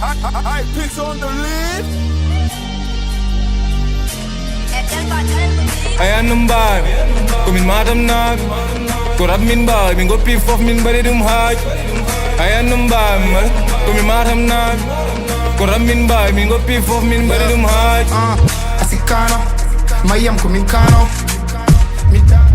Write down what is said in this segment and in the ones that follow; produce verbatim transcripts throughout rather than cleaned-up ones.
High picks on the lead. Aya no mbaami, ko min Matam naaɓe. Ko rap min mbaami, min ngoppi fof min mbaɗi ɗum haaj. Aya no mbaami, ko min Matam naaɓe. Ko rap min mbaami, min ngoppi fof min mbaɗi ɗum haaj. Ah, a sikkano, mayam ko min kano. Min ta-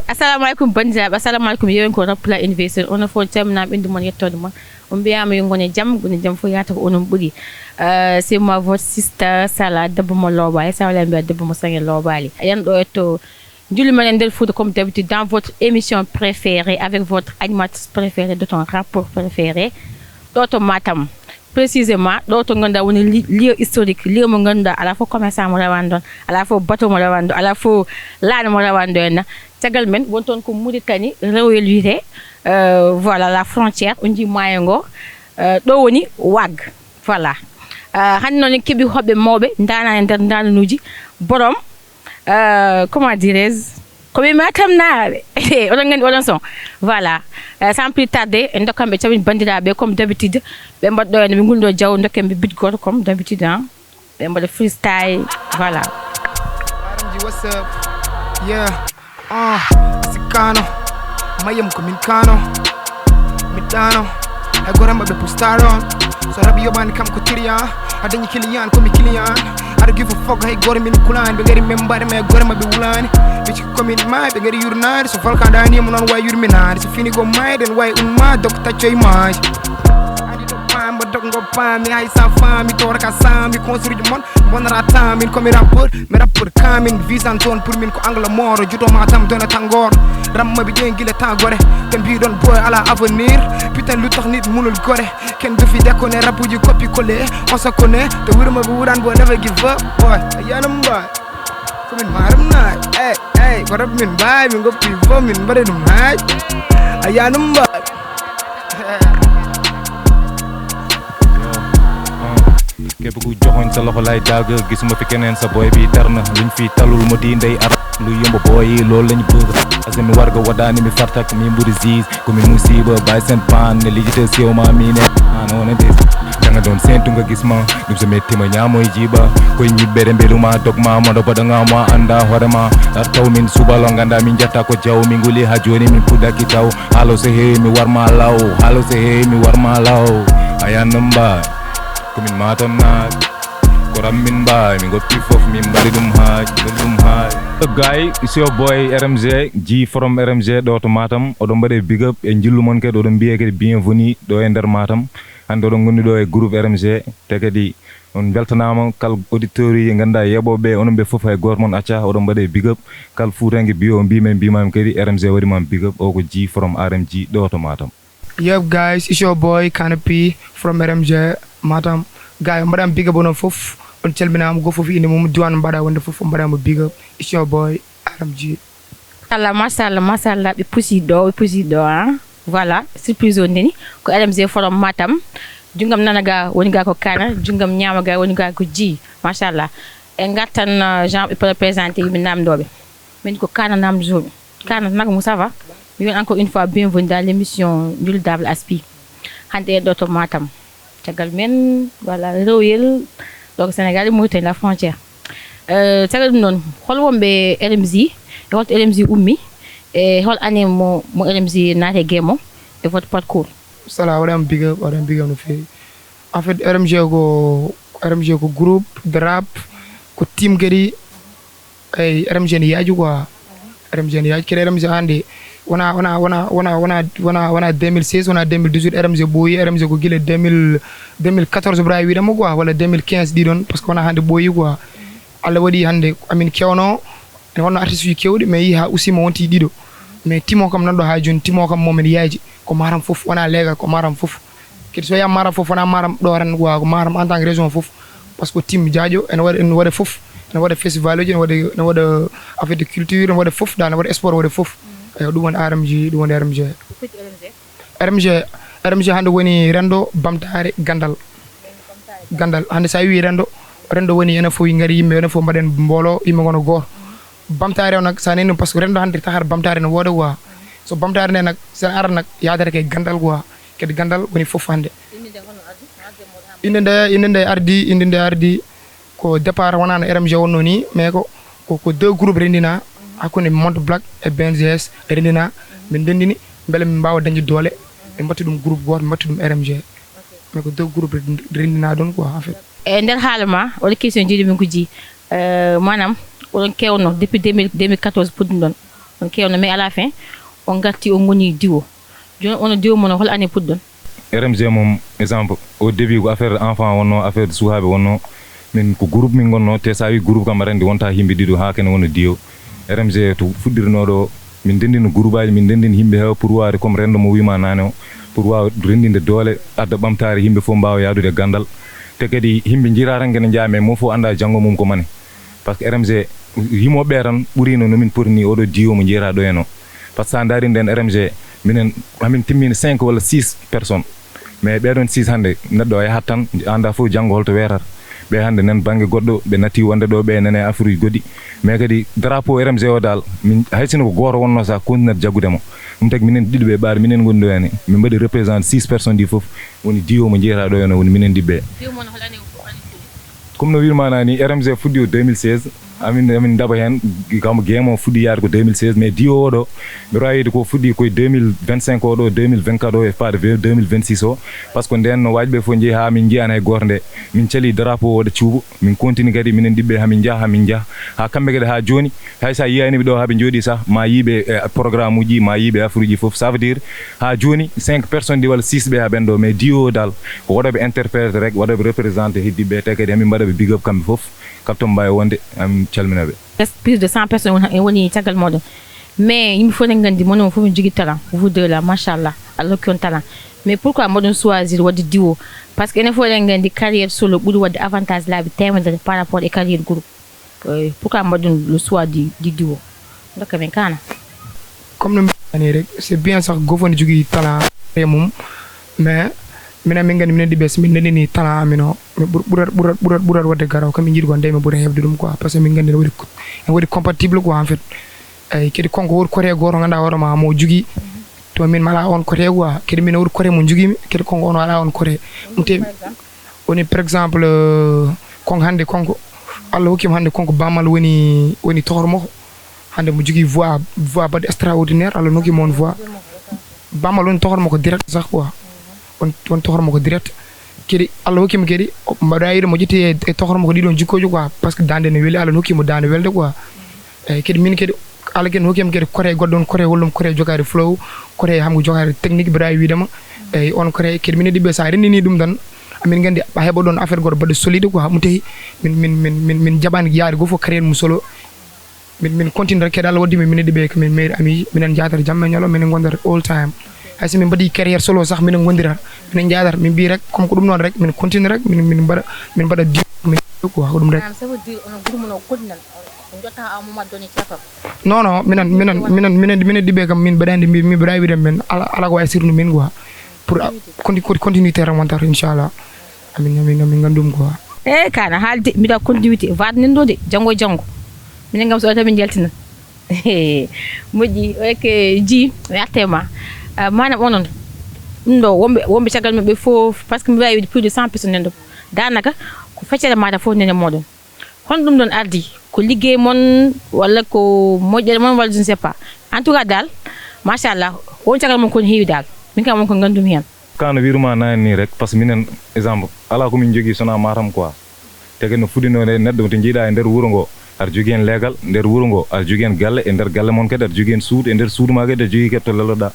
Assalamu alaikum bandiraɓe, assalamu alaikum yewen ko Rappula Innovation. Onon fof calminama, inde mon, yettode mon. On mbiyama yo ngone jam, ngone jam fof yata ko onon ɓuuri. Euh, c'est moi votre sister Sala, debbo mo looɓaali, sa wala mbiya debbo mo sange looɓaali. Yan ɗo etto njulli men e nder Fouta comme d'habitude dans votre émission préférée avec votre animatrice préférée de ton rapport préféré. Ɗo to Matam. Précisément ɗo to ganduɗa woni li- lieu historique, lieu mo ganduɗa ala fof commerçant mo rewani ɗon, ala fof bateau mo rewani ɗon, ala fof laana mo rewani ɗo henna. Caggal men won toon ko Mauritanie, Rewoyel wiyete. Euh, voilà la frontière, on jii maayo ngo. Euh, ɗo woni Wag. Voilà. Euh, hannde noon en keeɓi hoɓɓe mawɓe ndaanaa e nder ndaananuuji borom. Euh, comment dirais-je, ko ɓe Matam naaɓe. Oɗon nganndi oɗon son. Voilà. Euh, sans plus tarder en ndokkan ɓe camin banndiraaɓe comme d'habitude. Ɓe mbaɗɗo en ɓe ngulndo jaw ndokken ɓe bit gooto comme d'habitude, hein. Ɓe mbaɗa freestyle. Voilà. R M G, what's up? Yeah. Uh, Sikano. Mayam ko min kano. Mi dano. Ay gore maɓɓe pour star on. So rabi yobani kam ko tiriyan. A dañi kiliyan ko mi kiliyan. Aɗa give a fuck hay gore min kulani. Ɓe ngari men mbaɗe ma e gore maɓɓe wulani. Ɓe cikki komin ma ɓe ngari yurnani. So volcan danimo noon way yurminani. So fini go mayɗen way un ma dok taccoy maaji. Andi to pamba dok go pami hay sa fami to wara ka sami construit mon. Bonata min komi rappeur. Mi rappeur kamin visan toon pour min ko angle moro juto ma tam dona tangor. Ramma bi ɗen gila ta gore. Te mbiɗon boy ala avenir. Putain lu tax nit munul gore. Ken du fi dekone rapuji copie coller. On se connaît. Te wurma bi wuran boy never give up. Boy, ayanum boy. Komin maram na. Hey, hey, ko rap min bay min goppi bo min mbaɗe ɗum hay. Ayanum boy. Képp ku joxoñ sa loxo lay dagg, gisuma fi keneen sa boy bi tar na. Luñ fi talul mu di ndey arab lu yomb booyi loolu lañ bëgg. Ase mi warga wadaani mi fartak mi mburi ziz. Ko mi musiba bay seen paan ne lijite siw ma mi ne. An on a des da nga doon séntu nga gis ma. Ɗum so metti ma ñaamoy jiiba. Koy ñibbere mbelu ma dog ma moɗo baɗa nga ma anda hoore ma. Ar taw min subalo ganda min jatta ko jaw min nguli ha joni min puɗɗaki taw. Haalo so heewi mi war ma law. Haalo so heewi mi war ma law. Ayan numba. Komin Matam naaɓe. Ko ram min mbaawi, min ngoppi fof, min mbaɗi ɗum haaj, mbaɗi ɗum haaj. Gay, it's your boy R M G, G from R M G ɗo to Matam. Oɗon mbaɗe big up e njillu mon kadi, oɗon mbiye kadi bienvenue ɗo e nder Matam. Hannde oɗon ngondi ɗo e groupe R M G, te kadi on beltanaama kala auditeur uji ngannduɗaa yeeɓooɓe ɓe, onon ɓe fof hay gooto mon acca, oɗon mbaɗe big up. Kala fuutanke biyo o mbimen mbimami kadi R M G waɗi ma big up, o ko G from R M G ɗo to Matam. Yup guys, it's your boy Canopy from R M J Matam. Guys, on mbaɗama big up onon fof. On calminama go fof inde mum, diwan mbaɗa wonde fof on mbaɗama big up. It's your boy R M G. Machallah, machallah, machallah, ɓe pusi ɗo, ɓe pusi ɗo, hein. Voilà, surprise o nani ko R M G from Matam. Jungam nana ga woni ga ko Kana, jungam ñaama ga woni ga ko G. Machallah. En gartan, euh, Jean, ɓe présenté yimɓe namdoɓe. Min ko Kana namdotomi. Kana, naka mo, ça va? Mi wiyat encore une fois bienvenue dans l'émission Njuldaable Aspi. Hannde en ɗo to Matam. Caggal men, voilà, Rewoyel, ɗo ko Sénégal e Mauritanie, la frontière. Euh, caggal ɗum noon, hol wonɓe R M G, e holto R M G ummi, e hol année mo, mo R M G naati e game o, e votre parcours? Sala, waɗama big up, waɗama big up no feewi. En fait, R M G ko, R M G ko groupe de rap, ko team kadi. Eyyi, R M G ne yaaji quoi. R M G ne yaaji, kadi R M G hannde wona, wona, wona, wona, wona, wona, wona deux mille seize, wona deux mille dix-huit R M G ɓooyi, R M G ko gila deux mille, deux mille quatorze ɓura wiide mo quoi, walla deux mille quinze ɗiɗon, parce que wona hannde ɓooyi quoi. Allah waɗi hannde amin kewno, ene wonno artiste uji kewɗi, mais yeehi ha aussi mo wonti ɗiɗo. Mais team o kam nanɗo ha joni, team o kam momin yaaji, ko Matam fof, wona leegal, ko Matam fof. Kadi so wiyaama Matam fof, wona Matam ɗo tan, wa ko Matam en tant que région fof. Par ce que team Diadio ene waɗa, ene waɗa fof. Ene waɗa festival uji, ene waɗa, ene waɗa affaire de culture, ene waɗa fof, da ene waɗa sport, waɗa fof. Eyo, ɗum woni R M G, ɗum woni R M G. R M G, R M G hannde woni renndo bamtaare ganndal. Ganndal, hannde so a wii renndo, renndo woni enen fof ngari yimɓe, enen fof mbaɗen mboolo, yimɓe ngona gooto. Bamtaare o nag, so a nani ɗum, par ce que renndo hannde tahar bamtaare ne wooda quoi. So ɓamtaare nde nag, so en arat nag, yahdata ke ganndal quoi. Kadi ganndal woni fof hannde. Innde nde, innde nde ardi, innde nde ardi ko départ wonano R M G wonno ni, mais ko, ko, ko deux groupes renndina, hakkunde Monde Black e B N G S renndina, min ndenndini, mbele min mbaawa dañde doole, ɓe mbatta ɗum groupe gooto, ɓe mbatta ɗum R M G. Mais ko deux groupes renndina ɗon quoi, en fait. E nder haala ma, oɗo question jiiɗi min ko ji, eh, maanaam, oɗon kewno depuis deux mille, deux mille quatorze puɗɗiɗon, on kewno, mais à la fin, on ngarti, on ngoni diwo. Jooni, ono diwo mon, hol année puɗɗon? R M G moom, exemple, au début, ko affaire enfant wonno, affaire suhaaɓe wonno. Min ko groupe min ngonno, te sa wi groupe kam aɗa anndi wonta yimɓe ɗiɗo haa kene wona diwo. R M G to fuɗɗirno ɗo, min ndenndino groupe aji, min ndenndino yimɓe heewa pour waawde comme renndo mo wima nane o, pour waawa renndinde doole, adda ɓamtaare, yimɓe fof mbaawa yahdude e ganndal. Te kadi yimɓe njiira tan kene njaha, mais mo fof annda janngo mum ko mane. Par ce que R M G yimooɓe ɓe tan ɓurino no min poti ni oɗo diwo mo njiira ɗo en o. Par ce que sa ndaari nden R M G, minen, hamin timmini cinq walla six personnes. Mais ɓeɗon six hannde, neɗɗo o yahat tan, annda fof janngo holto weetata. Ɓe hannde nan bannge goɗɗo, ɓe natti wonde ɗo, ɓe nene affaire uji goɗɗi. Mais kadi drapeau R M G o dal, min, hay sino ko gooto wonno sa continuat jaggude mo. Ɗum tagi minen ɗiɗo ɓe ɓaade, minen ngoni ɗo yani. Min mbaɗi représenté six personnes ɗi fof, woni diwo mo njeeyata ɗo yani, woni minen ɗiɗo ɓe. Diwo mon hol année o, hol année fuɗɗi? Comme no wirma nani, R M G fuɗɗi o deux mille seize. Amin, amin ndaba heen, kam game o fuɗɗi yaade ko deux mille seize, mais diwo oɗo, mbiɗa waawi wiide ko fuɗɗi koye deux mille vingt-cinq oɗo, deux mille vingt-quatre o e faade vers deux mille vingt-six o. Par ce que nden no waajɓe fof njehi haa min njiyani hay gooto nde. Min cali drapeau oɗo cuuɓo, min continue kadi minen ɗiɗo ɓe haa min njaha, haa min njaha. Haa kamɓe kadi haa jooni, hay sa yiyani ɓe ɗo haa ɓe njooɗi sah, ma yiiɓe, eh, programme uji, ma yiiɓe affaire uji fof. Ça veut dire, haa jooni, cinq personnes ɗi walla six ɓe haa ɓen ɗo, mais diwo o dal, ko waɗooɓe interprète rek, waɗooɓe représenté heddiiɓe, te kadi hamin mbaɗa ɓe big up kamɓe fof. Kala to ɓe mbaawi wonde, amin calmina ɓe. Plus de cent personnes woni, woni caggal mooɗon. Mais yimɓe fof ne nganndi, mono fof ne jogii talent. Vous deux là, machallah, Allah hokki on talent. Mais pourquoi mboɗon choisir waɗde diwo? Par ce que enen fof eɗen nganndi carrière solo ɓuri waɗde avantage laabi teemedere par rapport e carrière groupe. Euh, pourquoi mbaɗɗon le choix du, du duo? Dokka min kaana. Comme no mbiɗani rek, c'est bien sax, gooto fof ne jogii talent e mum, mais minen min nganndi minen ɗiɗo ɓe, so min ndenndini talent amin o, min ɓur-, ɓurat, ɓurat, ɓurat, ɓurat waɗde garaw. Ko min njiɗi ko nde min ɓuri heɓde ɗum quoi, parce que min nganndi ne waɗi, ene waɗi compatible quoi, en fait. Eyi, kadi kanko woodi côté gooto ngannduɗaa hoore ma, mo jogii, to min mi alaa on côté quoi, kadi min woodi côté mo jogii mi, kadi kanko on alaa on côté. Ɗum te-, woni par exemple, euh, kanko hannde kanko, Allah hokki mo hannde kanko bammal woni, woni tohor makko. Hannde mo jogii voix, voix baɗɗo extraordinaire, Allah nokki mo on voix. Bammal woni tohor makko direct sax quoi. On, on tohor makko direct. Kadi Allah hokki mo kadi, o, mbaɗa yiɗo mo ƴetti e, e tohor makko ɗiɗon jikkooji quoi. Par ce que daande ne weli, Allah nokki mo daande welde quoi. Eyi, kadi min kadi, Allah kadi hokki mo kadi kore goɗɗo on, kore hollum, kore jogaade flow, kore hamgo jogaade technique, mbaɗa wiide ma. Eyi, on kore kadi minen ɗiɗo ɓe, sa renndini ɗum tan, amin nganndi a heɓa ɗon affaire goɗɗo baɗɗo solide quoi, ɗum tahi min, min, min, min, min jaɓani yaade goo fof carrière mum solo. Min, min continue rek, kadi Allah waddi min, minen ɗiɗo ɓe ko min meilleur ami, minen njaadata jamma e ñalawma, minen ngondata all time. Hay so min mbaɗi carrière solo sax, minen ngondira, minen njaadata, min mbi rek, comme ko ɗum noon rek, min continue rek, min, min mbaɗa, min mbaɗa duo, min ko, ko ɗum rek. Maanaam, ça veut dire onon groupe mon o continue, on jotta à un moment donné cafam? Non, non, minen, minen, minen, minen, minen ɗiɗo ɓe kam, min mbaɗani, min, min mbaɗa wiide min, ala, ala ko wawi sirlu min quoi. Pour, ah, conti-, conti-, continuité tan wontata, inchallah. Amin, amin, amin, nganndum quoi. Eh, kana haalde, mbiɗa continuité, waat nan ɗo de, janngo e janngo. Minen kam so wata min njaltina. Moƴƴi, ok, ji, mi arte ma. Ah, maanaam onon, ɗum ɗo, wonɓe, wonɓe caggal maɓɓe fof, par ce que mi wawi wiide plus de cent personnes nan ɗo. Daanaka, ko feccere mata fof nene moɗon. Honɗum ɗon ardi? Ko liggey mon, walla ko moƴƴere mon, walla je ne sais pas. En tout cas dal, machallah, won caggal mon kon heewi dal. Min kam won ko nganndumi heen. Kano wirma nani ni rek, par ce que minen, exemple, ala ko min jogii sona Matam quoi. Te kadi no fuɗɗinoo nde neɗɗo to njiiɗa e nder wuro ngo, aɗa jogii heen leegal, nder wuro ngo, aɗa jogii heen galle, e nder galle mon kadi aɗa jogii heen suudu, e nder suudu ma kadi aɗa jogii kadi to lelloɗa.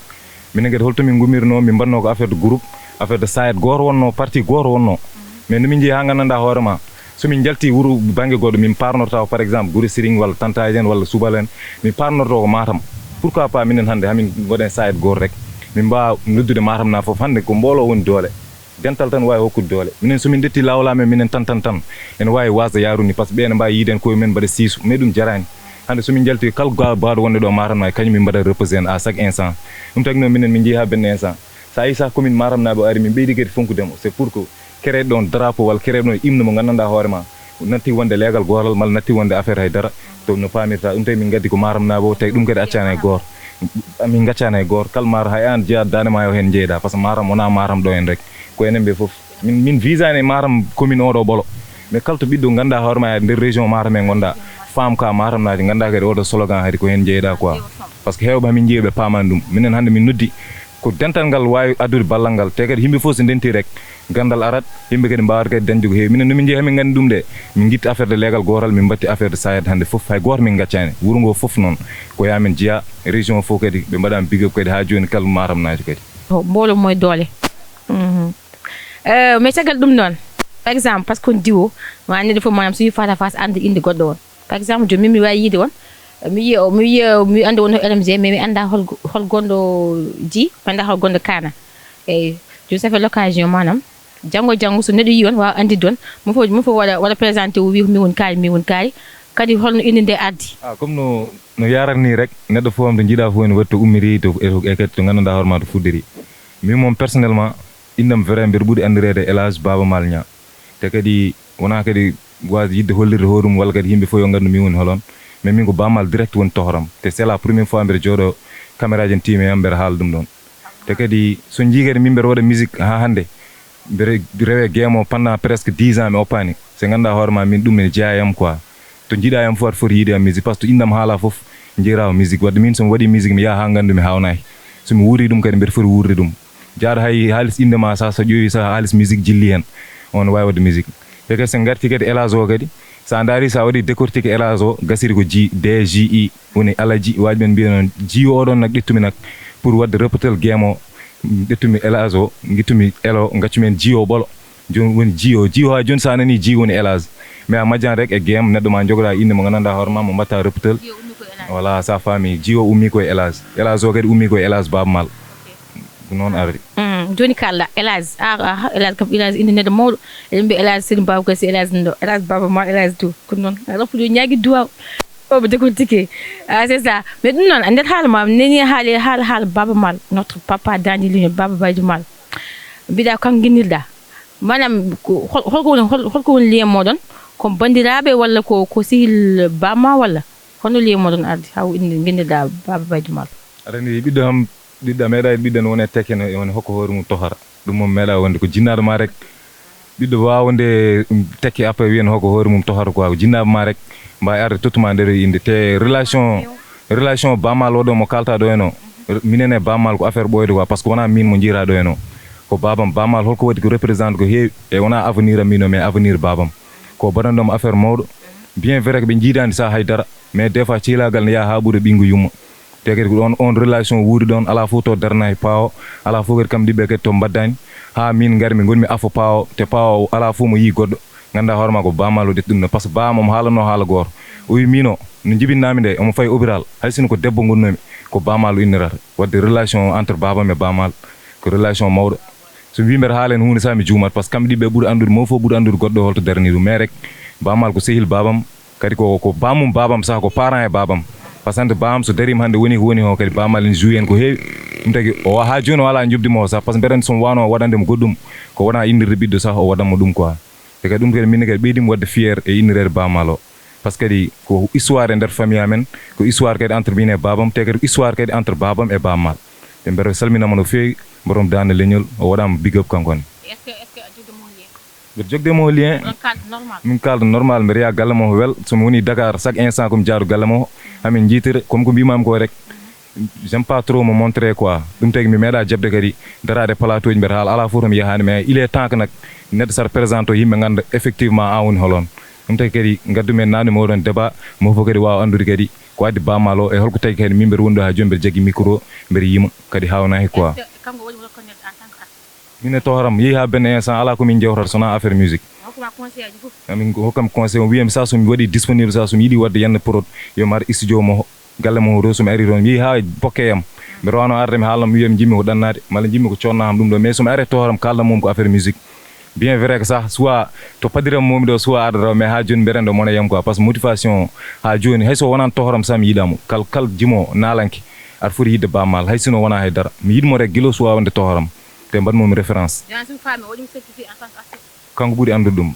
Minen kadi holto min ngummirnoo, min mbaɗnoo ko affaire de groupe, affaire de side gooto wonnoo, parti gooto wonnoo. Mais no min njehi haa nganndanɗaa hoore ma, so min njalti wuro bannge goɗɗo, min parnorta ko par exemple Gure Siring walla Tantaji en walla Subal en, min parnorto ko Matam. Pourquoi pas minen hannde hamin mbaɗen side gooto rek, min mbaawa noddude Matam na fof, hannde ko mbooloo woni doole. Dental tan waawi hokkude doole. Minen so min ndetti laawol amen, minen tan, tan, tan, ene waawi waasde yaarude ni, par ce que ɓe ene mbaawi yiide en koye men mbaɗa siisu, mais ɗum jaraani. Hannde so min njalti kala ga-, baawɗo wonde ɗo Matam na, kañum min mbaɗa reposé en à chaque instant. Ɗum tagi noon minen min njehi haa benn instant. So a yii sah commune Matam naaɓe o ari, min ɓeydi kadi fonkude mo. C'est pour que créé ɗon drapeau walla créé ɗon hymne mo nganndanɗaa hoore ma, natti wonde leegal gootal malla natti wonde affaire hay dara, to no paamirta. Ɗum tawi min ngaddi ko Matam naaɓe o, tawi ɗum kadi accaani hay gooto. Min ngaccaani hay gooto, kala Matam hay aan jeyaa daande maa o heen njeyɗaa, par ce que Matam wonaa Matam ɗo heen rek, ko enen ɓe fof. Min, min visaani e Matam commune oɗo ɓolo, mais kala to ɓiɗɗo ngannduɗaa hoore maa e nder région Matam he ngonɗaa, faam ka Matamnaajo, ngannduɗaa kadi oɗo slogan hari ko heen njeyɗaa quoi. Par ce que heewɓe hamin njeyi ɓe paamaani ɗum. Minen hannde min noddi ko dental ngal waawi addude ballal ngal, te kadi yimɓe fof so ndentii rek, ganndal arat, yimɓe kadi mbaawata kadi dañde ko heewi. Minen no min njeyi hamin nganndi ɗum de, min ngitti affaire de leegal gootal, min mbatti affaire de SAED hannde fof, hay gooto min ngaccaani. Wuro ngo fof noon, ko yaa men jeyaa, région fof kadi, ɓe mbaɗaama big up kadi haa jooni kala Matamnaajo kadi. Mbooloo mooy doole. Mais caggal ɗum noon, par exemple, par ce que on diwo, ma neɗɗo fof maanaam so yi face à face annda innde goɗɗo on. Par exemple, jooni min mi waawi yiide on, mi wiya mi wiya mi annda won rmg, mais mi annda hol hol gonɗo ji, mi annda hol gonɗo kaana. Eyyi, jooni ça fait l'occasion maanaam janngo janngo so neɗɗo yi on waawa anndidde on, mo fof mo fof waɗa waɗa présenté o wi ko min woni kaari, min woni kaari. Kadi holno innde nde ardi? Ah, comme no no yarata ni rek, neɗɗo fof am to jiiɗa fof ene waɗi to ummiri to e kadi to nganndanɗaa hoore ma to fuɗɗiri. Min moom personnellement, innam vrai mbeɗa ɓuri anndireede Elage Baba Maal Niang. Te kadi wonaa kadi waasde yiɗde hollirde hoore mum walla kadi yimɓe fof yo nganndu min woni holon, mais min ko Baba Maal direct woni tohram. Te c'est la première fois mbeɗa jooɗo caméraji en tiimi e am mbeɗa haala ɗum ɗoon. Te kadi so njii kadi min mbeɗa waɗa musique haa hannde, mbeɗa rewe game o pendant presque dix ans mi oppaani. So ngannduɗaa hoore ma min ɗum ene jeyaa e am quoi. To njiiɗaa e am fof aɗa foti yiide am musique, par ce que to innde am haalaa fof, njeeraa ko musique. Waɗde min so mi waɗii musique mi yaha haa nganndu mi haawnaaki. So mi wuurii ɗum kadi mbeɗa foti wuurde ɗum. Jaaɗo hay haalis innde ma sah, so ƴeewi sah haalis musique jilli heen, on ne waawi waɗde musique. Te kadi so ngartii kadi Elage o kadi, so a ndaarii so a waɗii décortique Elage o, gasiri ko G, D G E, woni Alaji, waaji men mbiya noon, G o oɗon nak ƴettumi nak pour waɗde repetel game o, ƴettumi Elage o, ngittumi Elo, ngaccumi heen G o ɓolo. Jooni woni G o, G o haa jooni so a nanii G woni Elage. Mais a majjan rek e game, neɗɗo ma jogoɗaa innde mo nganndanɗaa hoore ma, mo mbaɗta repetel. Voilà, so a faami, G o ummii ko e Elage. Elage o kadi ummii ko e Elage Baba Maal. Ko noon arri. Jooni kaalɗaa Elage, a a Elage kam Elage innde neɗɗo mawɗo. Eɗen mbiya Elage Seydi Babacar Sy, Elage Ndo, Elage Baba Maal, Elage Dow. Ko noon, a ɗo fuɗi ñaagi duwaaw. Omo décortiqué. Ah, c'est ça. Mais ɗum noon, nder haala ma, nani haali haala haala Baba Maal, notre papa Dandi Lion, Baba Baydi Maal. Mbiɗa kam nginndirɗaa. Maanaam, ko hol holko woni hol holko woni lien mooɗon? Ko banndiraaɓe walla ko ko sehil Baba ma walla? Hono lien mooɗon ardi haa inde nginndirɗaa Baba Baydi Maal? Aɗa anndi ɓiɗɗo am, ɓiɗɗo a meeɗaa ɓiɗɗo no woni e tekke no woni hokka hoore mum tohara. Ɗum moom meeɗaa wonde ko jinnaaɗo ma rek. Ɓiɗɗo waawde tekki après wiya no hokka hoore mum tohara quoi, ko jinnaaɓe ma rek mbaawi arde tottuma nde ɗo innde. Te relation relation Baba Maal oɗo mo kaaltaa ɗo heen o, minen e Baba Maal ko affaire ɓooyde quoi, par ce que wonaa miin mo njiiraa ɗo heen o. Ko baabam, Baba Maal holko waɗi ko représente ko heewi, e wonaa avenir am miin o mais avenir baabam. Ko baɗanɗo mo affaire mawɗo. Bien vrai ko ɓe njiidaani sah hay dara, mais des fois cihlaagal ne yaha haa ɓura ɓinngu yumma. Te kadi ko ɗoon oon relation wuuri ɗoon, alaa fof to darnaa e paawo, alaa fof kadi kam ɗiɓɓe kadi to mbaɗdaani, haa miin ngarmi ngonmi afo paawo, te paawo alaa fof mo yii goɗɗo, nganndaa hoore maa ko Baba Maal o ƴetti ɗum ɗoon, par ce que baabam omo haalatnoo haala gooto, o wii miin o no njibinɗaa-mi nde omo fayi hôpital, hay sinno ko debbo ngonnoo-mi, ko Baba Maal o innirata, waɗde relation o entre baabam e Baba Maal ko relation mawɗo. So mi wii mbeɗa haala heen huunde sah mi juumat, par ce que kamɓe ɗiɗi ɓe ɓuri anndude, mo fof ɓuri anndude goɗɗo holto daranii ɗum. Mais rek, Baba Maal ko sehil baabam, kadi ko ko bammum baabam sah, ko parent e baabam. Par ce que hannde baabam so dariima hannde wonii ko woni ko, kadi Baba Maal ene joué heen ko heewi. Ɗum tagi o haa jooni o alaa njoɓdi mo o sah, par ce que mbeɗa anndi so mi waawno waɗande mo goɗɗum ko wonaa innirde ɓiɗɗo sah o waɗan mo ɗum quoi. Te kadi ɗum kadi min ne kadi ɓeydi mi waɗde fier e innireede Baba Maal o. Par ce que kadi ko histoire e nder famille amen, ko histoire kadi entre min e baabam, te kadi ko histoire kadi entre baabam e Baba Maal. Ɓe mbeɗa salminama no feewi, borom Daande Leñol, o waɗaama big up kanko ne. Mbeɗa jogde mo lien. Min kaalda normal, mbeɗa yaha galle mo wel, so mi woni Dakar chaque instant ko mi jaado galle mo, hamin njiitira, comme ko mbimami ko rek. J'aime pas trop mo montrer quoi. Ɗum tagi mi meeɗa jaɓde kadi daraade plateau ji mbeɗa haala alaa fof to mi yahaani, mais il est temps que nak neɗɗo sara présente o yimɓe ngannda effectivement an woni holon. Ɗum tagi kadi ngaddu men naamnde mo oɗon débat, mo fof kadi waawa anndude kadi ko addi Baba Maal o e holko tagi kadi min mbeɗa woni ɗo haa jooni mbeɗa jaggi micro mbeɗa yima kadi haawnaki quoi. Min e tohram yehi haa benn instant alaa ko min njewtata so wonaa affaire musique. Min hokkam conseil o wiyam sah so mi waɗi disponible sah so mi yiɗi waɗde yenn prod yo mi ar studio mo galle mo to so mi ari toon mi yehi haa bokke yam mbeɗa wano arde mi haalna mo wiyam njimmi ko ɗannaade malla njimmi ko coodna kam ɗum ɗo mais so mi ari tohram kaalna mum ko affaire musique. Bien vrai que sah soit to padiram momi ɗo soit arde taw mais haa jooni mbeɗen ɗo mona yam quoi par ce que motivation haa jooni hay so wonaan tohram sah mi yiɗamo kal kal jimo naalanke aɗa foti yiɗde Baba Maal hay sino wonaa hay dara mi yiɗmo rek gila soit wonde tohram te mbaɗmomi référence. Kanko ɓuri anndude ɗum.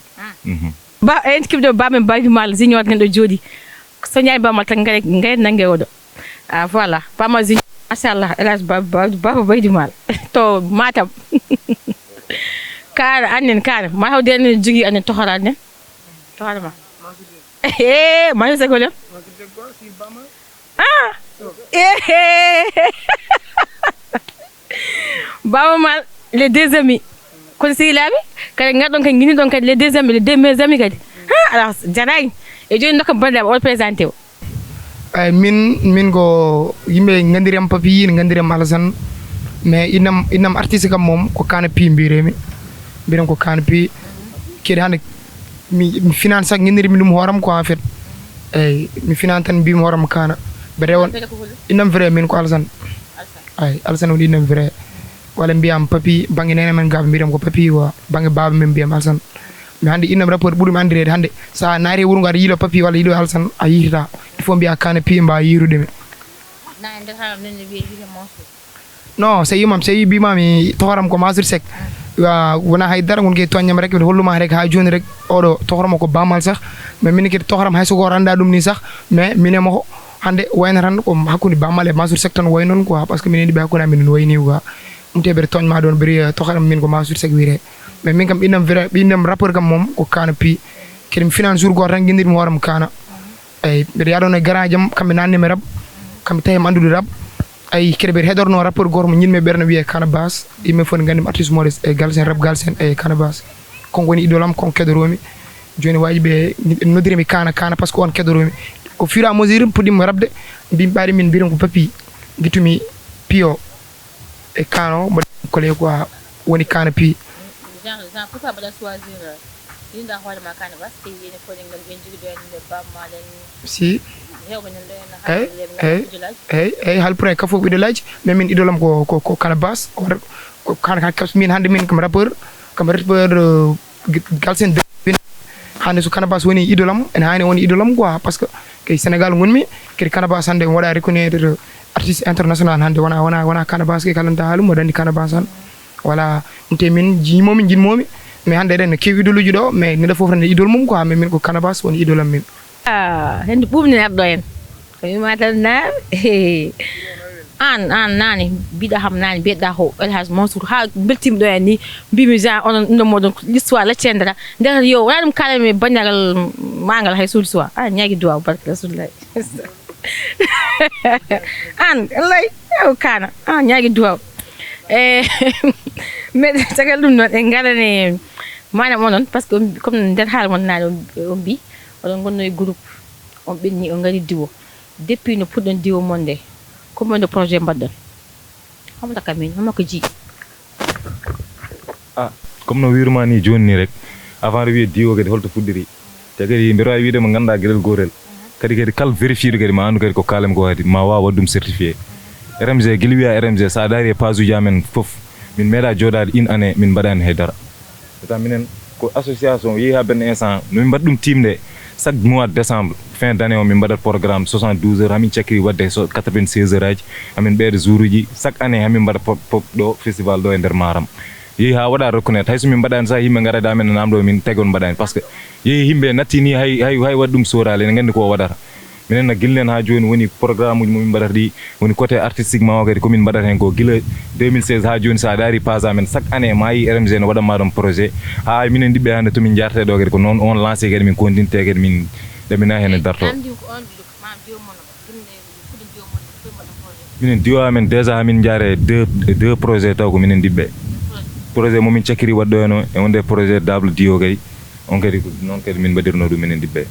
Ba en keɓɗo Baba men Baydi Maal Junior nen ɗo jooɗi. So ñaami Baba Maal tan ngare ngare nannge oɗo. Ah voilà Baba Maal Junior. Machallah, El Hadj Baba, Baba, Baba Baydi Mal. To Matam. Kaana, annen kaana. Ma hawde annen jogii annen tohora annen. Tohora ma. Eh, ma hawde ko len? Ah! Eh! Baba Mal, les deux amis. Kono sehilaaɓe, kadi ngarɗon kadi, ngini ɗon kadi, les deux amis, les deux meilleurs amis kadi. Ha, alors, jaraani. E jooni, ndokkam banndiraaɓe, o présenté o. Ay, min, min ko yimɓe nganndirem Papi, ne nganndirem Alassane. Mais innam, innam artiste kam moom, ko Kana Pi mbiyetee-mi. Mbiɗen ko Kana Pi. Kadi hannde, mi, mi finaan sax, ngenndirmi ɗum hooram ko, en fait. Eyi, mi finaan tan, mbiymi hooram Kana. Mbeɗa on, innam vrai, min ko Alassane. Ay, Alassane woni innam vrai. Walla mbiyam Papi, bannge neene men Gaba, mbiyetee-mi ko Papi, wa. Bannge baaba men mbiyam Alassane. Mi hannde innam rappeur ɓurmi anndireede hannde. So a naati e wuro ngo, aɗa yiilo Papi walla yiilo Alassane, a yiitataa. Il faut mbiya Kana Pi, mbaawa yiirude mi. Na e nder haala men ne wiye, wiye Mansour. Non, so yimam, so yi mbima mi tohram ko Mansour Seck. Wa-, wona hay dara, ngon ke tooññam rek, mbiɗa holluma rek haa jooni rek, oɗo tohram ko Bamal sax. Mais min kadi tohram hay so ko randa ɗum ni sax, mais min e mo hannde wayna tan ko hakkunde Bamal e Mansour Seck tan way noon quoi, parce que minen ɗiɓe hakkunde amin no wayni quoi. Ɗum te mbeɗa tooñma ɗoon, mbeɗa wiya tohram min ko Mansour Seck wiyetee. Mais min kam innam vrai, innam rappeur kam moom ko Kana Pi. Kadi mi finaan jour gooto tan ngenndirmi hooram Kana. Eyi, mbeɗa yaha ɗoon e garaaji am, kamɓe naatni mi rap, kamɓe tawi mi anndude rap. Eyi, kadi mbeɗa heɗornoo rappeur gooto mo njiɗmi e ɓernde wiyee Kana Bass. Yimɓe fof ne nganndi mi artiste Maurice e Galsen, rap Galsen e Kana Bass. Kanko woni idole am, kanko keɗoroomi. Jooni waaji ɓe noddiri mi Kana, Kana, parce que on keɗoroomi. Ko fur et à mesure puɗɗiimi rapde, mbimi ɓaade min mbiyetee-mi ko Papi, ngittumi Pi o. E Kana o, mboɗo kole quoi, woni Kana Pi. Jean, Jean, pourquoi mbaɗa choisir, euh, yinda hoore ma Kana Bass, te yéen fo ngam en jogi ɗo en nder Baaba Maal en? Si. Hewɓe nan ɗo en. Eyi, haalde eyi, eyi, eyi, haalpulaar kafooɓe idolaaji, mais min idole am ko, ko, ko Kana Bass, ko, ko Kana, Kana, min hannde min kam rappeur, kam rappeur, euh, Galsen de. Hannde so Kana Bass woni idole am, ene haani woni idole am quoi, parce que kay Sénégal ngonmi, kadi Kana Bass hannde mi waɗa reconnaître artiste international hannde, wona, wona, wona Kana Bass ke kalanta haala mum, mboɗo anndi Kana Bass tan. Voilà, ɗum te min jiimomi, jiimomi, mais hannde eɗen keewi idoluji ɗo, mais neɗɗo fof tan e idole mum quoi, mais min ko Kana Bass woni idole am min. Ah, hannde ɓuuɓni neɗɗo en. Ko mi matal naar. Aan, aan naane, mbiɗa ham naane, mbiɗa ko El Hadj Mansour. Haa mbeltiimi ɗo en ni, mbimi Jean, onon, ɗum ɗo moɗon, l'histoire, leccendera. Nder yo, wona ɗum kala mi bannyagal magal hay sur l'histoire. Ah, ñaagi duwaaw, barke Rasulullah. Aan, wallahi, ew Kana. Ah, ñaagi duwaaw. Eh, mais tagal ɗum noon, en ngarane, maanaam onon, parce que on, comme nder haala mon naane, on, on mbi, oɗon ngonno e groupe, on ɓenni, on ngari diwo. Depuis no puɗɗon diwo mon nde, combien de projet mbaɗɗon? Homo taka min, homo ko ji? Ah, comme no wiiruma ni jooni ni rek, avant de wiye diwo kadi holto fuɗɗiri. Te kadi mbeɗa waawi wiide mo ngannduɗaa geɗel gootel. Kadi, kadi kala vérifié ɗo kadi ma anndu kadi ko kaalam ko kadi ma waaw waɗ ɗum certifié. R M G, gila wiya R M G, so a daari e page uji amen fof, min meeɗa jooɗaade une année, min mbaɗaani hay dara. Tata minen ko association, yehi haa benn instant, no min mbaɗa ɗum tiimde, chaque mois de décembre, fin d'année o, min mbaɗat programme soixante-douze heures, hamin cakkiri waɗde so quatre-vingt-seize heures aji, hamin ɓeyda jour uji, chaque année hamin mbaɗa pop, pop ɗo, festival ɗo e nder Maram. Yehi haa waɗa reconnaître, hay so min mbaɗaani sax, yimɓe ngara da amen, namdo min tagi on mbaɗaani, parce que yehi yimɓe natti ni, hay, hay, hay waɗ ɗum sooraali, ene nganndi ko o waɗata. Minen na gillen haa jooni woni programme uji mo min mbaɗata ɗi, woni côté artistiquement o kadi ko min mbaɗata heen ko gila deux mille seize haa jooni. So a daari page amen, chaque année ma yi R M G no waɗanma ɗon projet. Haa minen ɗiɓɓe hannde to min njaartee ɗo kadi ko noon on lancé kadi min continue kadi min ɗamina heen e darto. Minen diwo amen déjà haa min njaare deux, deux projet taw ko minen ɗiɓɓe. Projet mo min cakkiri waɗɗo heen o, e wonde projet Dable Diwo kadi, on kadi ko noon kadi min mbaɗirno ɗum minen ɗiɓɓe.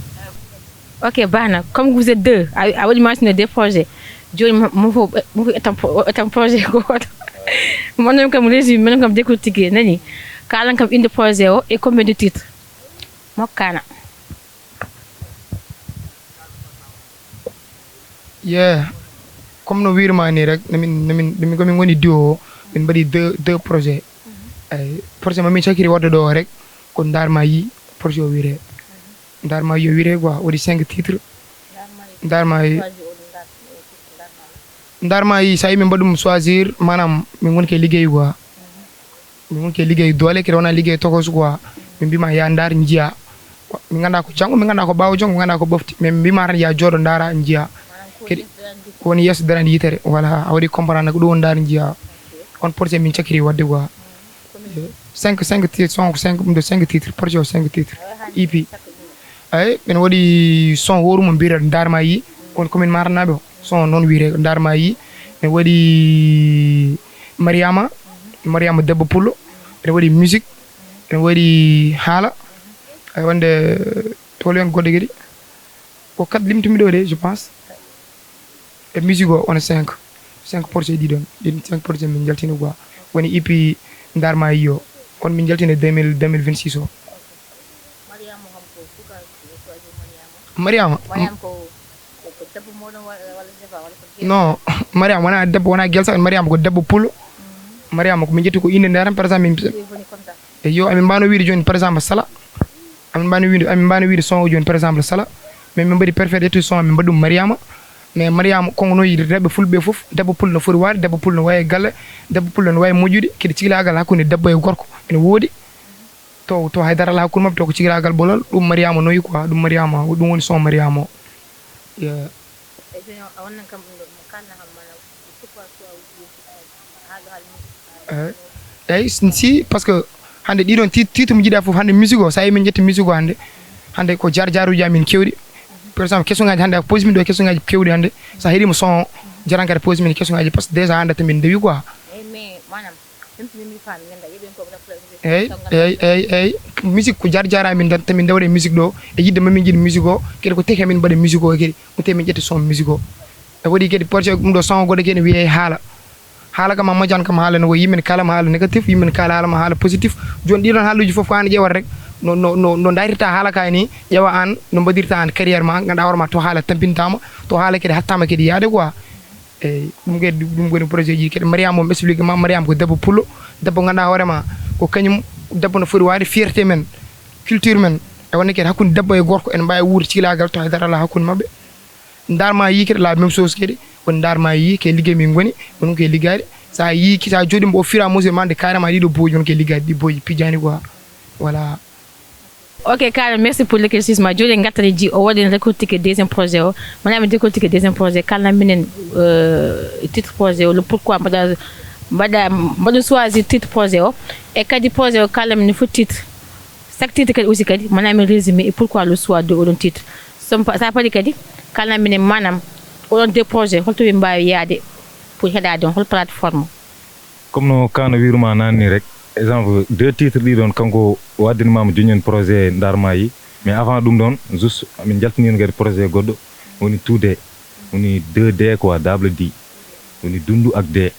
Ok, baax na, comme vous êtes deux, a, a waɗi mentionné deux projets. Jooni mo, mo fof, mo fof ettan pro-, ettan projet gooto. Mon noon kam résumé, mon noon kam décortiqué, nani? Kaalan kam inde projet o et combien de titres? Mo Kana. Yeah, comme no wiirma ni rek, no min, no min, no min, ko min ngoni duo o, min mbaɗi deux, deux projets. Eyi, projet mo min cakkiri waɗde ɗo o rek, ko Ndaar ma yi, projet o wiyetee. Ndaar ma yo wiyetee quoi, waɗi cinq titres. Ndaar ma yi. Ndaar ma yi, so a yi min mbaɗi ɗum choisir, maanaam min ngoni ke liggey quoi. Min ngoni ke liggey doole, kadi wona liggey tokos quoi. Min mbima ya ndaar njiya. Min ngannda ko janngo, min ngannda ko ɓaawo janngo, min ngannda ko ɓofti. Min mbima tan ya jooɗo ndaara njiya. Kadi ko woni yeeso darande yitere, voilà, a waɗi comprendre ko ɗum on ndaari njiya. On projet min cakiri waɗde quoi. Cinq cinq titres, son ko cinq ɗum ɗo cinq titres, projet o cinq titres, E P. Eyi, ɓen waɗi son wooru mo mbiyra Ndaar ma yi, on commune Matam naɓe o. Son noon wiyre Ndaar ma yi. Ɓen waɗi Mariama, Mariama debbo pullo. Ɓen waɗi musique, ɓen waɗi haala. Ay wonde toli en goɗɗe kadi. Ko kat limtumi ɗo de, je pense. E musique o, on cinq. Cinq projet ɗi ɗon. Ɗin cinq projet min jaltini quoi. Woni E P Ndaar ma yi o. On min jaltini deux mille, deux mille vingt-six o. Mariama kam ko pourquoi vous choisir Mariama? Mariama. Mariama ko ko ko debbo moɗon walla walla debbo walla ko jeeɗa? Non, Mariama wona debbo, wona gelsa, Mariama ko debbo pullo. Mariama ko min ƴetti ko inde nde tan, par exemple, min Ɗi woni comme ça. E yo amin mbano wiide joni par exemple Sala. Amin mbano wiide, amin mbano wiide son o joni par exemple Sala. Mais min mbaɗi préféré ƴettude son, min mbaɗi ɗum Mariama. Mais Mariama kongo noon yiide rewɓe fulɓe fof, debbo pullo no foti waade, debbo pullo no wawi e galle, debbo pullo no wawi moƴƴude, kadi ciklagal hakkunde debbo e gorko ene woodi. To to haydara ala hakkunde maɓɓe, to ko ciklagal bolol. Ɗum Mariama noyi quoi, ɗum Mariama, ɗum woni son Mariama o. Yeah. E joni o wonnan kam ɗum ɗo mo kalna kam mana pourquoi choix uji haa ɗo hal musique? Eh, eyyi, si, si, parce que hannde ɗiɗon tit- titre mo jiɗa fof, hannde musique o, so a yi min ƴetti musique o hannde, hannde ko jaar jaaruji amin kewɗi. Par exemple, question ngaji hannde a posi min ɗo, question ngaji kewɗi hannde, so a heɗima son o, jaran kadi posi min question ngaji, parce que déjà hannde to min ndewi quoi. Eyyi, mais manam, même si min mi faami, ngannda yeɓen ko wona problème. Eyyi, eyyi, eyyi, eyyi. Musique ko jaar jaara amin tan, to min ndewre musique ɗo, e yidde ma min jiɗi musique o, kadi ko teke min mbaɗa musique o kadi, ko te min ƴetti son musique o. E waɗi kadi projet ɗum ɗo son goɗɗo kadi ne wiyee haala. Haala kam a moƴƴan kam haala no wayi, yimɓe ne kaalama haala négatif, yimɓe ne kaala haala ma haala positif. Joni ɗiɗon haaluji fof ko an ƴewata rek no, no, no, no darirta haala ka ni, ƴewa an no mbaɗirta an carrière ma, ganduɗa hoore ma to haala tampintama, to haala kadi hattama kadi yaade quoi. Eyyi, ɗum kadi ɗum woni projet ji kadi. Mariama mo expliqué ma, Mariama ko debbo pullo, debbo ganduɗa hoore ma ko kañum debbo no foti waade fierté men, culture men. E wonde kadi hakkunde debbo e gorko ene mbawi wuurde ciklagal to haydara ala hakkunde mabɓe. Ndaar ma yi kadi la même chose kadi. Woni ndaar ma yi ke liggey min ngoni, woni ke liggaade. Sa yi ki sa jooɗima au fur et à mesure ma ande carrément ɗiɗo boyi, woni ke liggaade ɗi boyi pijani quoi. Voilà. Ok, Kaana, merci pour l'éclaircissement. Joni en ngartani ji o waɗi en décortiquer deuxième projet o. Mana mi décortiquer deuxième projet, kalna minen euh, titre projet o, le pourquoi mbaɗa mbaɗa mbaɗum choisir titre projet o. E kadi projet o kalna minen fof titre. Chaque titre kadi aussi kadi mana mi résumé et pourquoi le choix de oɗon titre. Sompa sa paɗi kadi kalna minen manam oɗon deux projet holto ɓe mbawi yaade pour heɗade on hol plateforme? Comme no Kaana wiiruma naanni rek, exemple deux titres ɗi ɗon kanko o addani maama joñen projet Ndaar Maayi, mais avant ɗum ɗon juste min jaltinino kadi projet goɗɗo woni two D, woni deux D quoi, double D, woni dundu ak D.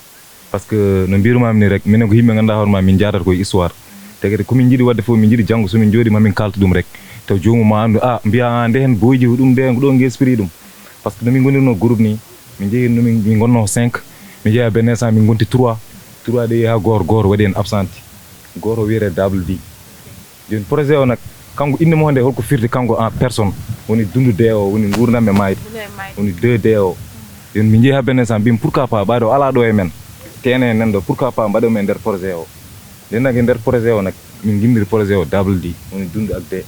Parce que no mbiirumami ni rek, minen ko yimɓe ganduɗa hoore ma min jaadata koye histoire. Te kadi komin jiiɗi wadde fof min jiiɗi janngo somin jooɗi mamin kalta ɗum rek. Taw joomum ma anndu, a mbiya a nde hen boyji ko ɗum nde ko ɗo ngespiri ɗum. Parce que no min ngonirno groupe ni, min jeehi no min min gonno cinq, min jeeya benn instant min gonti trois, trois ɗe yeehi ha goto, goto waɗi hen absenti, goto wiyete Dable Di. Joni projet o nak, kanko inde mo nde holko firti kanko en personne, woni dundu de o, woni gurdam e mayde, woni deux de o. Joni min jeehi ha benn instant mbimi pourquoi pas ɓaade o ala ɗo e men, tene e nen ɗo, pourquoi pas mbaɗomi e nder projet o. Nden nak e nder projet o nak min gindiri projet o Dable Di, woni dundu ak de.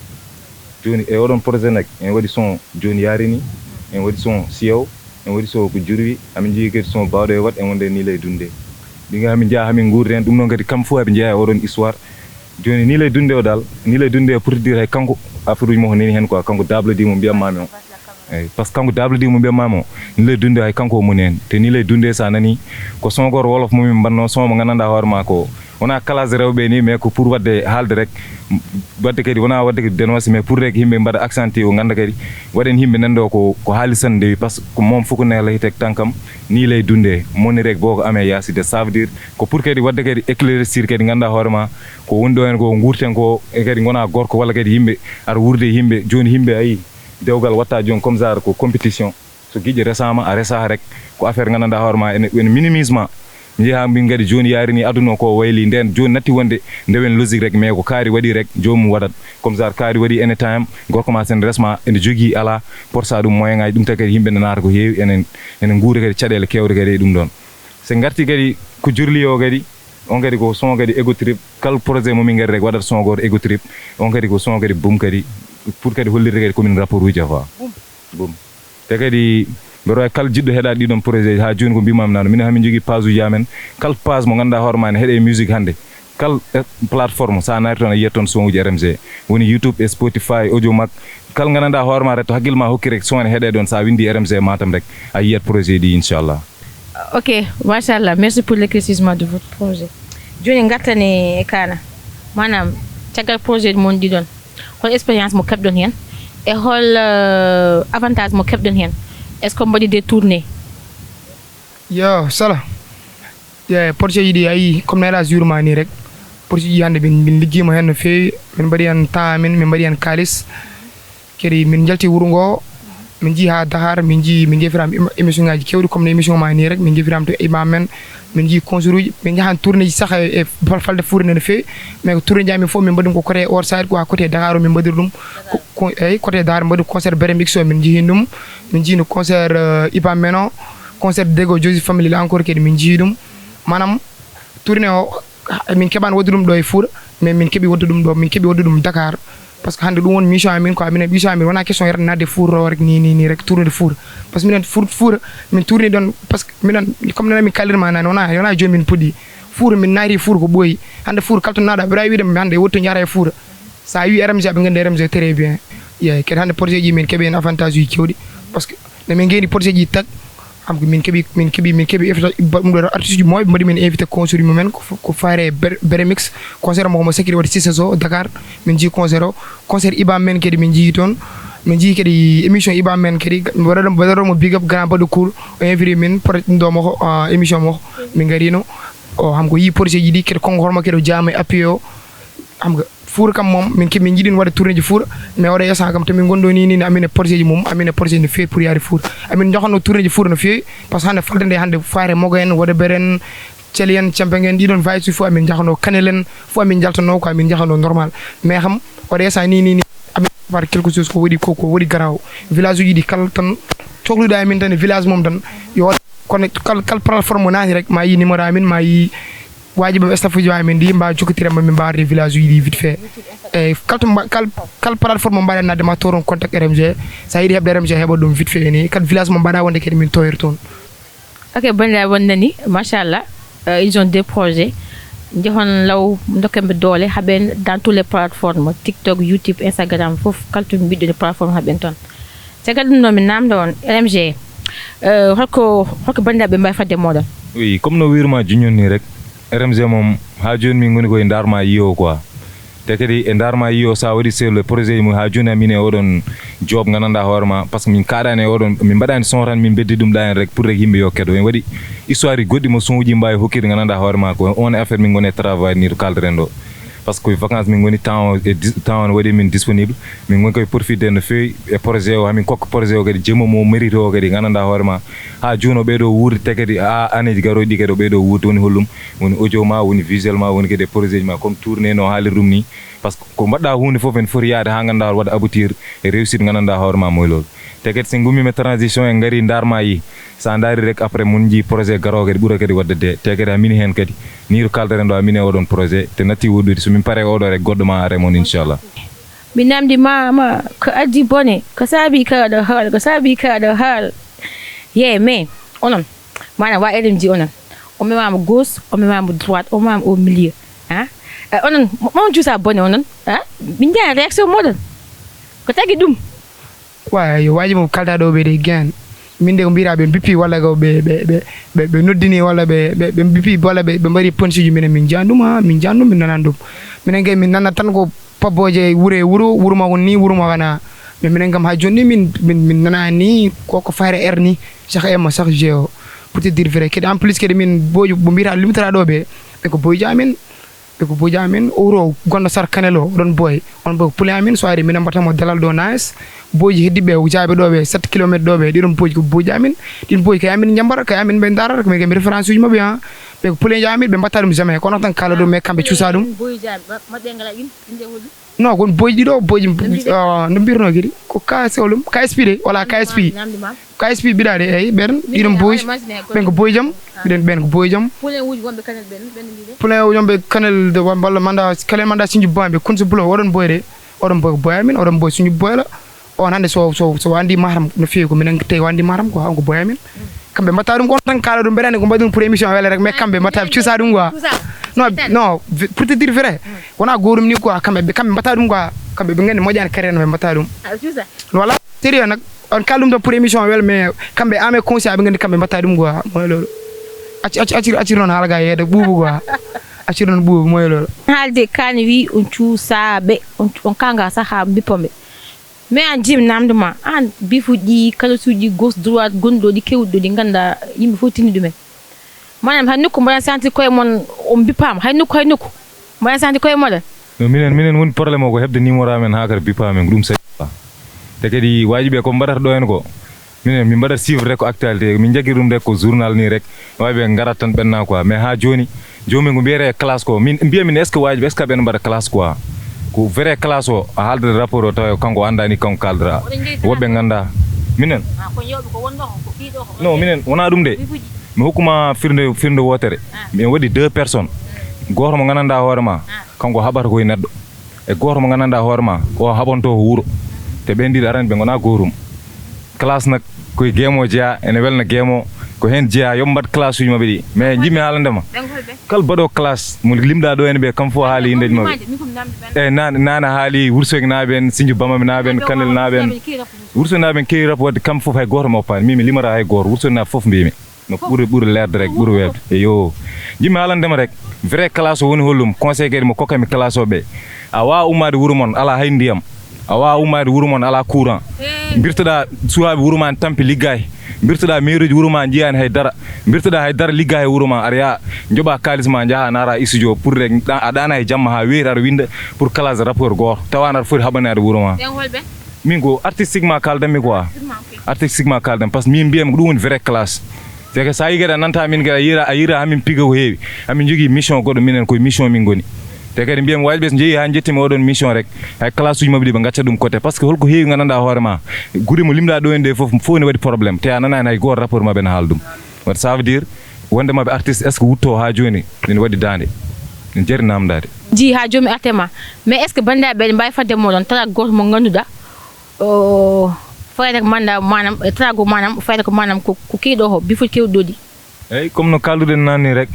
Joni e oɗon projet nak en waɗi son joni yarini, en waɗi son siyaw, en waɗi son ko jurwi, amin jogui kadi son bawɗo e waɗ en wonde ni ley dunde. Ɗiga amin jaa amin guurdi hen, ɗum noon kadi kam fof aɓe jeeya e oɗon histoire. Joni ni ley dunde o dal, ni ley dunde o pour dire hay kanko affaire uji makko nani hen quoi, kanko Dable Di mo mbiyamma mi o. Eyyi, parce que kanko Dable Di mo mbiyamma mi o, ni ley dunde hay kanko o moni hen. Te ni ley dunde sa nani ko son goto wolof mo min mbanno, son mo gandanɗa hoore ma ko wona classe rewɓe ni, mais ko pour wadde haalde rek, wadde kadi wona wadde kadi dénoncé, mais pour rek yimɓe mbaɗa accentué o ganda kadi waɗen yimɓe nanɗo ko ko haalisan ndewi, parce que ko moom fof ko nela hitek tan kam ni ley dunde moni rek boko ame yaside, ça veut dire ko pour kadi wadde kadi éclaircir kadi ganduɗa hoore ma ko woni ɗo hen ko gurten ko e kadi gona gorko walla kadi yimɓe ara wuurde e yimɓe. Joni yimɓe ayi dewgal watta joni comme ça ko compétition. So giƴƴe resama a resa rek, ko affaire gandanɗa hoore ma ene ene minimise ma. Jeeha min kadi joni yarini aduna o ko wayli nden joni natti wonde ndewen logique rek, mais ko kaari waɗi rek jomum waɗat. Comme ça kaari waɗi anytime gorko ma sen resma ene jogui ala porsa ɗum moyen ngaji ɗum tagi kadi yimɓe ne naata ko heewi enen ene guura kadi caɗele kewɗe kadi e ɗum ɗon. Se garti kadi ko jurli o kadi on kadi ko son kadi ego trip, kala projet momin kadi rek waɗat son goto ego trip. On kadi ko son kadi boom kadi pour kadi hollirde kadi komin rapport uji afa boom. Te kadi Mbeɗa wawi kala jiɗɗo heɗade ɗiɗon projet ji, ha joni ko mbimami nano, minen hamin jogui page uji amen. Kala page mo ganduɗa hoore ma ne heeɗe musique hande, kala, eh, plateforme, sa naati toon a yiyat toon son uji R M G, woni YouTube e Spotify, Audio Mac. Kala ganduɗa hoore ma rek, to hakkille ma hokki rek, son ene heeɗe ɗon, sa windi R M G Matam rek, a yiyat projet ɗi, inchallah. Ok, machallah, merci pour l'éclaircissement de votre projet. Joni garten e Kaana, manam, caggal projet mon ɗiɗon, hol expérience mo keɓɗon hen, e hol, euh, avantage mo keɓɗon hen? Est-ce que on mbaɗi des tournées? Yo, Sala. Ye, projet ji ɗi a yii, comme no Elhadj wiirma ni rek, projet ji hande min, min liggiima heen no feewi, min mbaɗi heen temps amen, min mbaɗi heen kaalis. Kadi min njalti wuro ngo, min njii haa Dakar, min njii, min njefiraama émi-, émission ngaji keewɗi, comme no émission ma ni rek, min njefiraama to imam men, min njii concert uji, min njahan tournée ji sah e, e fal-, falde fuure nde no feewi, mais ko tournée ji amen fof min mbaɗi ɗum ko côté or side, quoi, côté Dakar o min mbaɗiri ɗum, ko, ko, eyyi, côté Dakar mbaɗi concert Bere Mix o, min njii heen ɗum, min njii no concert, euh, imam men o, concert Dego Joseph Family la encore kadi min njii ɗum. Manam tournée o, ha, min keɓani wadde ɗum ɗo e Fouta, mais min keɓi wadde ɗum ɗo, min keɓi wadde ɗum Dakar. Parce que hande ɗum woni mission amin, quoi. Minen mission amin wona question yata nadde Fouta ɗo rek ni, ni, ni rek tournude Fouta. Parce que minen Fouta, Fouta, min tourni ɗon, parce que minen, comme no min kalirma nani, wona, wona joni min puɗɗi. Fouta min naati Fouta ko ɓooyi. Hande Fouta kala to naɗa, aɓe wawi wiide hande wotto jahata e Fouta. Sa wi R M G, aɓe gandi R M G très bien. Yeey, kadi hande projet ji min keɓi hen avantage uji kewɗi. Parce que no min geni projet ji tag, am ko min keɓi, min keɓi, min keɓi invita-, ba-, ɗum ɗo artiste uji mawɓe mbaɗi min invité concert mumen ko, ko faare Ber-, Beremix. Concert mo, mo sakiri waɗi six o Dakar. Min jii concert o, concert Iba men kadi min jii toon. Min jii kadi émission Iba men kadi, mi waɗa ɗum, waɗa ɗum mo big up grand baɗo cool. O invité min, peut-être ɗum ɗo mo ko, ah, émission mo ko. Min ngarino. O, ham ko yii projet ji ɗi, kadi konko horma kadi o jaama e appui o. Xam nga, Fouta kam moom, min ke-, min njiɗi waɗde tournée ji Fouta, mais oɗo instant kam, to min ngonɗo ni, ni, ni, amin e projet ji mum, amin e projet no feewi pour yaade Fouta. Amin njahanno tournée ji Fouta no feewi, parce que hannde falde nde, hannde faare Mogo en, Wodobere en, Celi en, Cempe en, ɗiɗon village fof amin njahanno, Kanel en, fof amin njaltanno, ko amin njahanno normal. Mais xam, oɗo instant ni, ni, ni, amin mbaɗa quelque chose ko waɗi, ko, ko waɗi garaaw. Village uji ɗi kala tan, cokluɗo amin tan e village mum tan, yo waɗ-, kono kal-, kal plateforme mo naati rek, ma yi numéro amin, ma yi waajiɓe staff uji ma min ndi mbawa jokkitire ma min mbawa arde village uji ɗi vite fait. Eyyi, kala to mba-, kal-, kal plateforme mo mbaɗa nadde ma toon contact R M G. Sa yiɗi heɓde R M G heɓa ɗum vite fait ni. Kala village mo mbaɗa wonde kadi min toyre toon. Ok, bandiraɓe won nani, machallah. Euh, ils ont des projets. Jehon law, dokken ɓe doole, haɓen dans tous les plateformes, TikTok, YouTube, Instagram, fof, kala to mbiɗɗo ni plateforme haɓen toon. Caggal ɗum noon, min namdo on, R M G, euh, holko, holko banndiraaɓe mbawi fadde e mooɗon? Oui, comme no wiirma joni ni rek, R M G moom, ha joni min ngoni koye darma yiyo quoi. Te kadi e darma yiyo sa waɗi seeɗa projet mum ha joni amin e oɗon job gandanɗa hoore ma, parce que min kaɗani e oɗon, min mbaɗani son tan, min beddi ɗum ɗa en rek pour rek yimɓe yo keɗo. En waɗi histoire goɗɗi mo son uji mbawi hokkirde gandanɗa hoore ma ko on affaire min ngoni e travail ni to kaldoren ɗo. Parce que ko e vacances min ngoni, temps o e dis-, temps o ne waɗi min disponible. Min ngoni koye profité no feewi e projet o, hamin kokka projet o kadi jemmo mo mérite o kadi gandanɗa hoore ma. Ha joni o ɓeydo wuurde te kadi a aneji garoji ɗi kadi o ɓeydo wuurde, woni hollum, woni audio ma, woni visuel ma, woni kadi e projet ji ma, comme tourné no haaliri ɗum ni. Parce que ko mbaɗɗa hunde fof ene foti yaade ha gandanɗa waɗa aboutir e réussite gandanɗa hoore ma moy lool. Te kadi so gummima transition en ngari darma yi, sa daari rek après mon jii projet garowo kadi ɓuura kadi wadde de. Te kadi ha min hen kadi, ni to kalderen ɗo, ha min e oɗon projet, te natti woɗɗude. So min pare oɗo rek, goɗɗo ma are mon, inchallah. Mi namdi mama, ko addi bone, ko saabi kaɗo haala, ko saabi kaɗo haala. Ye, mais, onon, maanaam waa R M G onon, o memama gauche, o memama droite, o memama au milieu. Ha? Eh, onon, mo, mo juusa bone onon, ha? Min njiya réaction moɗon. Ko tagi ɗum? Wa, yo waaji mo kalda ɗo ɓe de gen. Min de ko mbiyata ɓe mbippi walla ko ɓe, ɓe, ɓe, ɓe, ɓe noddini walla ɓe, ɓe, ɓe mbippi walla ɓe, ɓe mbaɗi ponsuji minen min njiyan ɗum, ha? Min njiyan ɗum, min nanan ɗum. Minen kay min nana tan ko pabbooje wuro e wuro, wuro makon ni, wuro makon na. Mais minen kam ha joni min, min, min nana ni ko, ko fayre er ni, chaque ema, chaque jeo. Pour te dire vrai, kadi en plus kadi min booji, mo mbiyata limtata ɗo ɓe, ɓe ko boyji amin. Ɓe ko boyji amin. Owro gonɗo sar Kanel o, oɗon boy. On boy ko pule amin, so ari minen mbatta mo dalal ɗo nice. Boyji heddiɓe jaaɓe ɗo ɓe sept kilomètres ɗo ɓe, ɗiɗon boyji ko boyji amin. Ɗin boyji kay amin njambata, kay amin ɓe darata, ko min kay mi référence uji maɓɓe, ha. Ɓe ko puleji amin, ɓe mbatta ɗum jamais. Kono tan kala ɗum, mais kamɓe cuusa ɗum. Boyji amin, ma-, maɓɓe ngala in, inde holɗum? Non, ko boyji ɗiɗo, boyji, ah, no mbirno kadi? Ko K S P ɗum, K S P de, wala K S P. Namdi ma. K S P mbiɗa de, eyyi, ɓen, ɗiɗon boyji. Ɓen ko boyjam, ɓen, ɓen ko boyjam. Pulen uji wonɓe Kanel ɓen, ɓen mbiɗe. Pulen uji wonɓe Kanel de, walla manda, Kanel manda Sinji Bambe, Kunsi Bulo, oɗon boy de. Oɗon boy ko boy amin, oɗon boy suñu boy la. On hannde so so so wandi mahram no feewi ko minen tawi wandi mahram ko hanko boya min. Kamɓe mbatta ɗum ko on tan kaala ɗum mbeɗa andi ko mbaɗi ɗum pour émission wele rek mais kamɓe mbatta cuusa ɗum quoi. Non, non, pour te dire vrai, wona gorum ni quoi, kamɓe kamɓe mbatta ɗum quoi, kamɓe ɓe gandi moƴƴani carrière no ɓe mbatta ɗum. Wala sérieux nak, on kaala ɗum tan pour émission wele mais kamɓe ame conscient ɓe gandi kamɓe mbatta ɗum quoi, moy lolo. Acci acci acci acci non haala ga yeede ɓuuɓu quoi. Acci non ɓuuɓu moy lolo. Haalde kani wi on cuusaɓe on on kanga saha mbippa ɓe. Mais an jim namdo ma an bifuji kalasuji gauche droite gonɗo ɗi kewɗo ɗi ganda yimɓe fof tini ɗumen. Manam hay nokku mbaɗa sentir koye mon on mbippaama hay nokku hay nokku mbaɗa sentir koye moɗon. No minen minen woni problème o ko heɓde numéro amen haa kadi bippa amen ko ɗum saɗi quoi. Te kadi waaji ɓe ko mbaɗata ɗo en ko minen min mbaɗata suivre rek ko actualité min jaggira ɗum rek ko journal ni rek. Waaji ɓe ngarat tan ɓenna quoi mais haa jooni joomum ko mbiyete classe ko min mbiya min est ce que waaji ɓe est ce que ɓen mbaɗa classe quoi. Ko vrai classe o a haaldata rapport o tawa kanko o anndani kanko kaaldata. Woɓɓe ngannda minen. Non minen wona ɗum de. Mi hokkuma firnde firnde wootere. Mi waɗi deux personnes. Gooto mo nganndanɗaa hoore ma kanko haɓata koye neɗɗo. E gooto mo nganndanɗaa hoore ma o haɓanto ko wuro. Te ɓen ɗiɗo arani ɓe ngona goorum. Classe nak koye geemo jeya ene welna geemo. Ko heen jeya yoɓe mbaɗ classe uji maɓɓe ɗi mais jimmi haalande ma. Kala baɗo classe mo limɗa ɗo ene ɓe kam fof haali indeji maɓɓe. Eyi nane nane haali wursogi naaɓe en sinju bamami naaɓe en kanel naaɓe en. Wursogi naaɓe en keewi rap wadde kam fof hay gooto mi oppaani min mi limata hay gooto wursogi naaɓe fof mbimi. No ɓuri ɓuri leerde rek ɓuri weeɓde eyo. Jimmi haalandema rek vrai classe o woni hollum conseil kadi mo kokkami classe o ɓe. A wawa ummade wuuro mon ala hay ndiyam. A wawa ummade wuuro mon ala courant. Birtoɗa suwaɓe wuuro ma ne tampi liggaki. Birtoɗa mairuji wuuro ma jiiyani hay dara. Birtoɗa hay dara liggaki e wuuro ma aɗa yaha joɓa kalis ma jaaha nara studio pour rek a ɗana e jamma ha weeti aɗa winda pour classe rapport goto tawa aɗa foti haɓanade wuuro ma. Min ko artistiquement kaldanmi quoi. Artistiquement kaldan par ce que min mbiyami ko ɗum woni vrai classe. C'est que sa yi kadi a nanta min kadi a yira a yira hamin piga ko heewi. Hamin jogui mission goɗɗo minen koye mission min goni. Te kadi mbiyami waji ɓe so jeeyi ha jettimi oɗon mission rek. Hay classe uji mabɓe ɗi ɓe gacca ɗum côté par ce que holko heewi gandanɗa hoore ma. Guure mo limɗa ɗo en ɗe foof fof ne waɗi problème te a nanani hay goto rapport mabɓe ne haala ɗum. Waɗi ça veut dire wonde maɓe artiste est ce que wutto ha joni. Min waɗi dande. Min jari namdade. Ji ha jomi artema. Mais est ce que bandiraɓe ɓe mbawi fadde moɗon tala goto mo ganduɗa o fayata ko manda manam e trago manam o fayata ko manam ko ko keyɗo o bifol kewɗoɗi. Eyyi comme no kalduɗen nanni rek.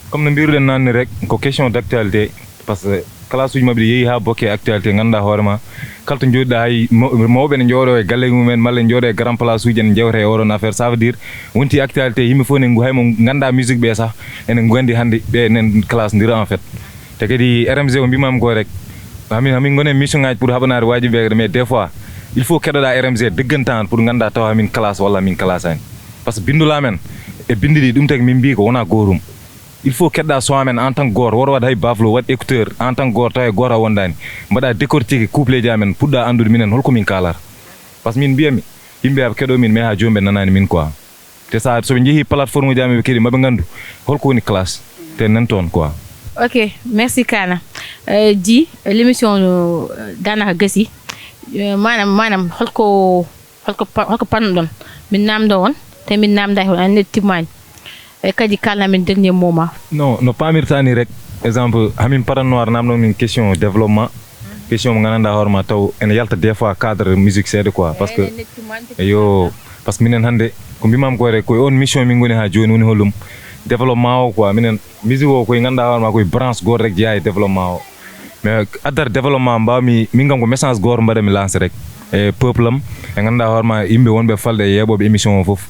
Comme no mbiruɗen nanni rek ko question d' actualité. Par ce que classe uji mabɓe ɗi yeehi ha bokke actualité ganduɗa hoorema. Kala to joɗiɗa hay mawɓe ne jooɗo e galleji mumen malla ne jooɗo e grand place uji ene jewta e oɗon affaire ça veut dire wonti actualité yimɓe foof ne ngu haymo ganduɗa musique ɓe sah ene gandi hande ɓe nen classe ndira en fait. Te kadi rmg ko mbimami ko rek hamin hamin gone mission ngaji pour haɓanade wajiɓe kadi mais des fois il faut keɗoɗa rmg deggantan pour ganduɗa tawa hamin classe walla hamin classe ani. Par ce que bindula men e bindi ɗi ɗum tagi min mbi ko wona gorum. Il faut keɗoɗa son amen en tant que goto woto waɗ hay baflo waɗ écouteur en tant que goto tawa e goto a wondani. Mbaɗa décortiqué coupleji amen puɗɗa andude minen holko min kalata. Par ce que min mbiyami yimɓe aɓe keɗo min mais ha joni ɓe nanani min quoi. Te sa soɓe jeehi plateforme uji amen ɓe keɗi maɓe gandu holko woni classe te nen toon quoi. Ok, merci kana. Di l' émission no danaka gasi. Manam manam holko holko holko pannoɗon? Min namdo on te min namdaki on annet timmani. E kadi kalna min dernier moment. Non no pamirta ni rek. Exemple hamin parannoir namdo min question développement. Question mo gandanɗa hoorema taw ene yalta des fois cadre musique seeɗa quoi par ce que eyo. Par ce que minen hande ko mbimami ko rek koye on mission min goni ha joni woni hollum. Développement o quoi minen musique o koye ganduɗa hoorema koye branche goto rek jeeya e développement o. Mais addata développement mbawmi min kam ko message goto mbaɗami lancé rek. E peuple am e ganduɗa hoorema yimɓe wonɓe falde e yeeɓoɓe émission o foof.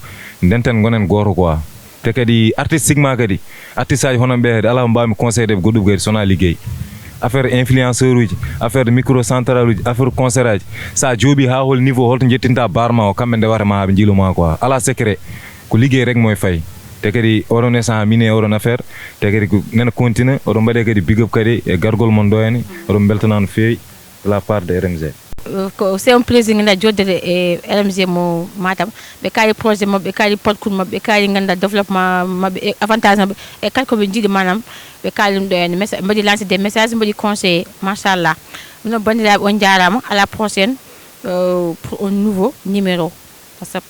Ndenten gonen goto quoi. Te kadi artistiquement kadi artiste aji hono ɓe kadi ala ko mbawmi conseil de goɗɗum kadi sona ligguey. Affaire influenceur uji affaire de micro central uji affaire concert aji. Sa jooɓi ha hol niveau holto jettinta barma o kamɓe ndewata ma haɓe jiiluma quoi ala secret. Ko ligguey rek moye fayi. Te kadi oɗon instant mine oɗon affaire te kadi ko nena continue oɗon mbaɗe kadi big up kadi e gargol mon ɗo henne. Oɗon beltana no feewi de la part de rmg. Ko c'est un plaisir ngenda joddere e rmg mo matam. Ɓe kaali projet maɓɓe ɓe kaali parcours maɓɓe ɓe kaali ngenda développement maɓɓe e avantage maɓɓe e kala koɓe jiiɗi manam. Ɓe kaali ɗum ɗo henne message mbaɗi lancé des messages mbaɗi conseillé machallah. Mino bandiraɓe on jarama à la prochaine. Pour un nouveau numéro. Whatsapp.